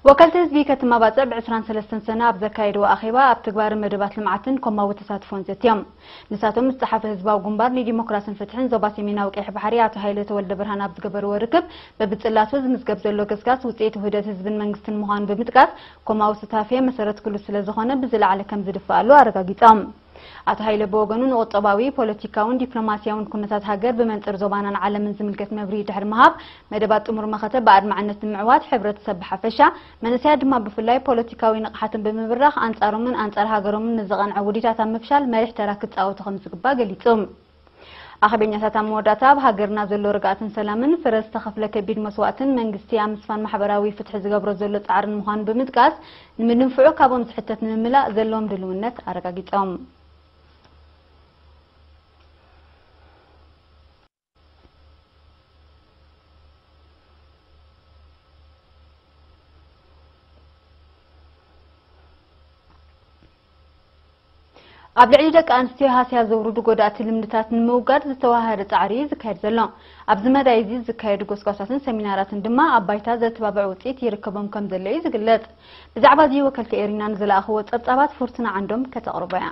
ወከልቲ ህዝቢ ከተማ ባጽዕ ብ ዕስራን ሰለስተን ሰነ ኣብ ዘካየድዎ ኣኼባ ኣብ ትግባርን መደባት ልምዓትን ኮማዊ ተሳትፎን ዘትዮም። ንሳቶም ምስ ጸሓፊ ህዝባዊ ግንባር ንዲሞክራስን ፍትሕን ዞባ ሰሜናዊ ቀይሕ ባሕሪ ኣቶ ሃይለ ተወልደ ብርሃን ኣብ ዝገበርዎ ርክብ፣ በብጽላቱ ዝምዝገብ ዘሎ ገስጋስ ውጽኢት ውህደት ህዝብን መንግስትን ምዃኑ ብምጥቃስ፣ ኮማዊ ሱታፌ መሰረት ኩሉ ስለ ዝኾነ ብዝለዓለ ከም ዝድፍኣሉ ኣረጋጊጾም። ኣቶ ሃይለ ብወገኑ ንቁጠባዊ፣ ፖለቲካውን ዲፕሎማስያውን ኩነታት ሃገር ብመንጽር ዞባናን ዓለምን ዝምልከት መብርሂ ድሕሪ ምሃብ፣ መደባት ጥሙር መኸተ ብኣድማዕነት ንምዕዋት ሕብረተሰብ ብሓፈሻ፣ መንእሰያት ድማ ብፍላይ ፖለቲካዊ ንቕሓትን ብምብራኽ ኣንጻሮምን ኣንጻር ሃገሮምን ንዝቐንዐ ውዲታት ኣብ ምፍሻል መሪሕ ተራ ክጻወቱ ከም ዝግባእ ገሊጹ። ኣኼበኛታት ኣብ መወዳእታ ኣብ ሃገርና ዘሎ ርግኣትን ሰላምን ፍረ ዝተኸፍለ ከቢድ መስዋእትን መንግስቲ ኣብ ምስፋን ማሕበራዊ ፍትሒ ዝገብሮ ዘሎ ጻዕርን ምዃኑ ብምጥቃስ፣ ንምድንፍዑ ካብኦም ዝሕተት ንምምላእ ዘለዎም ድልውነት ኣረጋጊጾም። ኣብ ልዕሊ ደቂ ኣንስትዮ ሃስያ ዘውርዱ ጎዳእቲ ልምድታት ንምውጋድ ዝተዋሃደ ጻዕሪ እዩ ዝካየድ ዘሎ። ኣብዚ መዳይ እዚ ዝካየዱ ጎስጓሳትን ሰሚናራትን ድማ ኣብ ባይታ ዘተባብዕ ውጽኢት ይርከቦም ከም ዘሎ እዩ ዝግለጽ። ብዛዕባ እዚ ወከልቲ ኤሪና ንዝለኣኽዎ ጸብጻባት ፍርቱና ዓንዶም ከተቕርቦ እያ።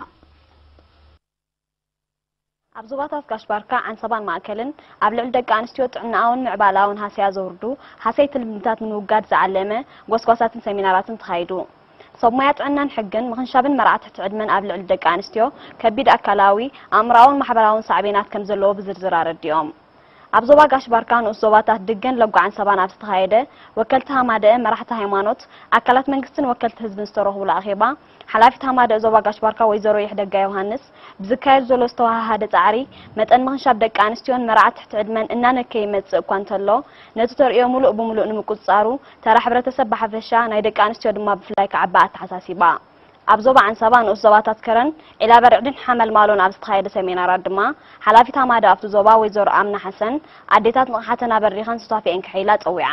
ኣብ ዞባታት ጋሽ ባርካ፣ ዓንሰባን ማእከልን ኣብ ልዕሊ ደቂ ኣንስትዮ ጥዕናኣውን ምዕባላኣውን ሃስያ ዘውርዱ ሃሰይቲ ልምድታት ንምውጋድ ዝዓለመ ጎስጓሳትን ሰሚናራትን ተኻይዱ። ሰብ ሞያ ጥዕናን ሕግን ምኽንሻብን መርዓ ትሕቲ ዕድመን ኣብ ልዕሊ ደቂ ኣንስትዮ ከቢድ ኣካላዊ፣ ኣእምሮኣውን ማሕበራውን ሳዕቤናት ከም ዘለዎ ብዝርዝር ኣረዲኦም። ኣብ ዞባ ጋሽ ባርካ ንኡስ ዞባታት ድገን ለጓ ዓንሰባን ኣብ ዝተኻየደ፣ ወከልቲ ሃማደአ፣ መራሕቲ ሃይማኖት፣ ኣካላት መንግስትን ወከልቲ ህዝብን ዝተረኽቡሉ ኣኼባ፣ ሓላፊት ሃማደአ ዞባ ጋሽ ባርካ ወይዘሮ ይሕደጋ ዮሃንስ፣ ብዝካየድ ዘሎ ዝተወሃሃደ ጻዕሪ፣ መጠን ምኽንሻብ ደቂ ኣንስትዮን መርዓ ትሕቲ ዕድመን እናነከየ ይመጽእ እኳ እንተሎ፣ ነቲ ተርእዮ ምሉእ ብምሉእ ንምቁጽጻሩ፣ ተራ ሕብረተሰብ ብሓፈሻ፣ ናይ ደቂ ኣንስትዮ ድማ ብፍላይ ክዓቢ ኣተሓሳሲባ። ኣብ ዞባ ዓንሰባ ንኡስ ዞባታት ከረን፣ ዒላበርዕድን ሓመልማሎን ኣብ ዝተኻየደ ሰሚናራት ድማ፣ ሓላፊት ሃማደአ ኣብቲ ዞባ ወይዘሮ ኣምና ሓሰን፣ ኣዴታት ንቕሓተን ኣበሪኸን ሱታፌኤን ክሕይላ ጸዊዓ።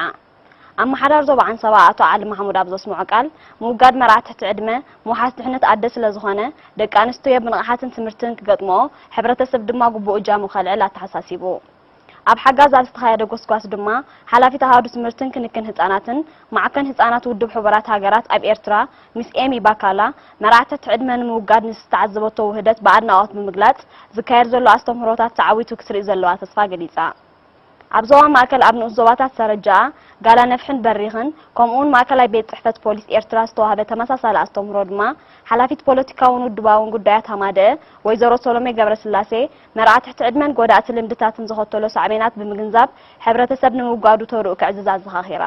ኣመሓዳሪ ዞባ ዓንሰባ ኣቶ ዓሊ ማሕሙድ ኣብ ዘስምዖ ቃል፣ ምውጋድ መርዓ ትሕቲ ዕድመ ምውሓስ ድሕነት ኣደ ስለ ዝኾነ፣ ደቂ ኣንስትዮ ብንቕሓትን ትምህርትን ክገጥምኦ፣ ሕብረተሰብ ድማ ግቡእ እጃሙ ከልዕል ኣተሓሳሲቡ። ኣብ ሓጋዝ ኣብ ዝተኻየደ ጎስጓስ ድማ፣ ሓላፊት ኣሃዱ ትምህርትን ክንክን ህጻናትን ማዕከን ህጻናት ውድብ ሕቡራት ሃገራት ኣብ ኤርትራ፣ ሚስ ኤሚ ባካላ፣ መርዓ ትሕቲ ዕድመ ንምውጋድ ንዝተዓዘበቶ ውህደት ብኣድናቖት ብምግላጽ፣ ዝካየድ ዘሎ ኣስተምህሮታት ተዓዊቱ ክትርኢ ዘለዋ ተስፋ ገሊጻ። ኣብ ዞባ ማእከል ኣብ ንኡስ ዞባታት ሰረጃኣ፣ ጋላ ነፍሕን በሪኽን፣ ከምኡውን ማእከላይ ቤት ጽሕፈት ፖሊስ ኤርትራ ዝተዋህበ ተመሳሳሊ ኣስተምህሮ ድማ፣ ሓላፊት ፖለቲካውን ውድባውን ጉዳያት ሃማደአ ወይዘሮ ሰሎሜ ገብረስላሴ፣ መርዓ ትሕቲ ዕድመን ጎዳእቲ ልምድታትን ዘኸተሎ ሳዕቤናት ብምግንዛብ፣ ሕብረተሰብ ንምውጋዱ ተርኡ ክዕዝዝ ኣዘኻኺራ።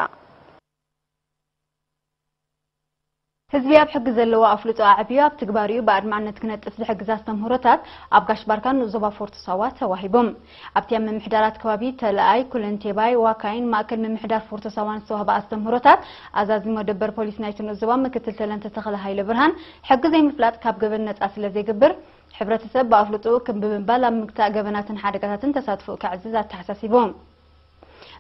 ህዝቢ ኣብ ሕጊ ዘለዎ ኣፍልጦ ኣዕብዩ ኣብ ትግባሪኡ ብኣድማዕነት ክነጥፍ ዝሕግዝ ኣስተምህሮታት ኣብ ጋሽ ባርካን ንኡስ ዞባ ፎርቶ ሳዋ ተዋሂቦም። ኣብቲ ኣብ ምምሕዳራት ከባቢ ተለኣይ፣ ኩለንቴባይ፣ ዋካይን ማእከል ምምሕዳር ፎርቶ ሳዋን ዝተዋህበ ኣስተምህሮታት፣ ኣዛዚ መደበር ፖሊስ ናይቲ ንኡስ ዞባ ምክትል ተለንተ ተኽለ ሃይለ ብርሃን፣ ሕጊ ዘይምፍላጥ ካብ ገበን ነጻ ስለ ዘይገብር፣ ሕብረተሰብ ብኣፍልጦኡ ክም ብምባል ኣብ ምግታእ ገበናትን ሓደጋታትን ተሳትፎኡ ከዕዝዝ ኣተሓሳሲቦም።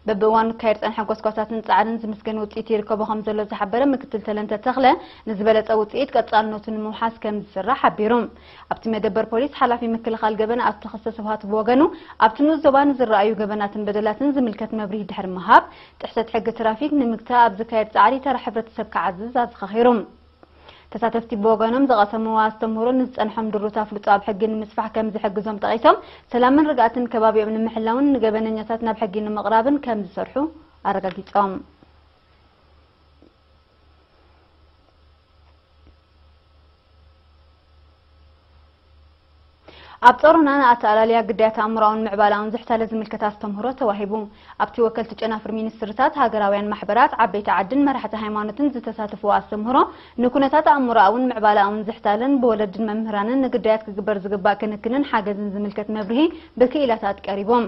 በብእዋኑ ክካየድ ዝጸንሐ ጎስጓሳትን ጻዕርን ዝምስገን ውጽኢት ይርከቦ ከም ዘሎ ዝሓበረ ምክትል ተለንተ ተኽለ፣ ንዝበለጸ ውጽኢት ቀጻልነቱ ንምውሓስ ከም ዝስራሕ ሓቢሩ። ኣብቲ መደበር ፖሊስ ሓላፊ ምክልኻል ገበን ኣቶ ተኸስተ ስብሃት ብወገኑ፣ ኣብቲ ንኡስ ዞባ ንዝረኣዩ ገበናትን በደላትን ዝምልከት መብርሂ ድሕሪ ምሃብ፣ ጥሕሰት ሕጊ ትራፊክ ንምግታእ ኣብ ዝካየድ ጻዕሪ ተራ ሕብረተሰብ ክዓዝዝ ኣዘኻኺሩ። ተሳተፍቲ ብወገኖም ዝቐሰምዎ ኣስተምህሮ ንዝጸንሖም ድሩት ኣፍልጦ ኣብ ሕጊ ንምስፋሕ ከም ዝሕግዞም ጠቒሶም፣ ሰላምን ርግኣትን ከባቢኦም ንምሕላውን ንገበነኛታት ናብ ሕጊ ንምቕራብን ከም ዝሰርሑ ኣረጋጊጾም። ኣብ ጾሮና ንኣተኣላልያ ግዳያት ኣእምሮኣውን ምዕባላውን ዝሕታለ ዝምልከት ኣስተምህሮ ተዋሂቡ። ኣብቲ ወከልቲ ጨናፍር ሚኒስትርታት፣ ሃገራውያን ማሕበራት፣ ዓበይቲ ዓድን መራሕቲ ሃይማኖትን ዝተሳተፍዎ ኣስተምህሮ፣ ንኩነታት ኣእምሮኣውን ምዕባላኣውን ዝሕታለን ብወለድን መምህራንን ንግዳያት ክግበር ዝግባእ ክንክንን ሓገዝን ዝምልከት መብርሂ ብክኢላታት ቀሪቦም።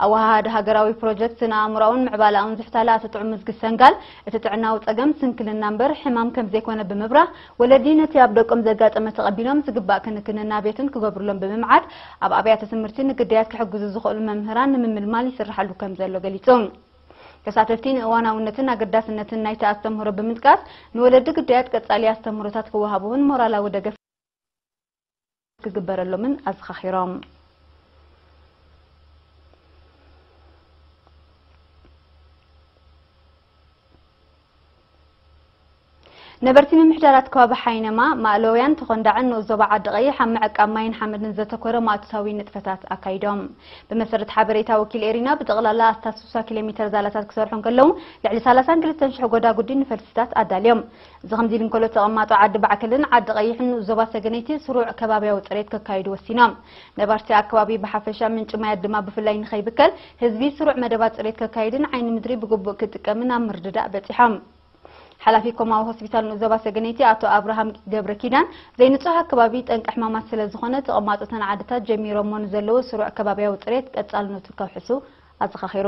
ኣወሃሃዲ ሃገራዊ ፕሮጀክት ስነ ኣእምሮኣውን ምዕባላኣውን ዝሕታለ ኣቶ ጥዑም ምዝጊ ሰንጋል፣ እቲ ጥዕናዊ ጸገም ስንክልና እምበር ሕማም ከም ዘይኮነ ብምብራህ፣ ወለዲ ነቲ ኣብ ደቆም ዘጋጠመ ተቐቢሎም ዝግባእ ክንክንን ናብየትን ክገብሩሎም ብምምዓድ፣ ኣብ ኣብያተ ትምህርቲ ንግዳያት ክሕግዙ ዝኽእሉ መምህራን ንምምልማል ይስርሓሉ ከም ዘሎ ገሊጹ። ተሳተፍቲ ንእዋናውነትን ኣገዳስነትን ናይቲ ኣስተምህሮ ብምጥቃስ፣ ንወለዲ ግዳያት ቀጻሊ ኣስተምህሮታት ክወሃቡ እውን ሞራላዊ ደገፍ ክግበረሎምን ኣዘኻኺሮም። ነበርቲ ምምሕዳራት ከባቢ ሓይነማ፣ ማእለውያን፣ ተኾንዳዕን ንኡስ ዞባ ዓዲ ቀይሕ ኣብ ምዕቃብ ማይን ሓመድን ዘተኮረ ማእቶታዊ ንጥፈታት ኣካይዶም። ብመሰረት ሓበሬታ ወኪል ኤሪና፣ ብጠቕላላ ኣስታት ስሳ ኪሎ ሜተር ዛላታት ክሰርሑ እንከለዉ፣ ልዕሊ ሰላሳን ክልተን ሽሕ ጎዳጉዲ ንፈልስታት ኣዳልዮም። እዚ ከምዚ ኢሉ እንከሎ፣ ተቐማጦ ዓዲ ባዕከልን ዓዲ ቀይሕን ንኡስ ዞባ ሰገነይቲ ስሩዕ ከባብያዊ ፅሬት ከካይዱ ወሲኖም። ነባርቲ ኣከባቢ ብሓፈሻ፣ ምንጪ ማያት ድማ ብፍላይ ንኸይብከል፣ ህዝቢ ስሩዕ መደባት ፅሬት ከካይድን ዓይኒ ምድሪ ብግቡእ ክጥቀምን ኣብ ምርድዳእ በፂሖም። ሓላፊ ኮማዊ ሆስፒታል ንኡስ ዞባ ሰገነይቲ ኣቶ ኣብርሃም ገብረ ኪዳን፣ ዘይንጹህ ኣከባቢ ጠንቂ ሕማማት ስለ ዝኾነ፣ ተቐማጦ እተን ዓድታት ጀሚሮሞ ንዘለዉ ስሩዕ ከባብያዊ ጽሬት ቀጻልነቱ ከውሕሱ ኣዘኻኺሩ።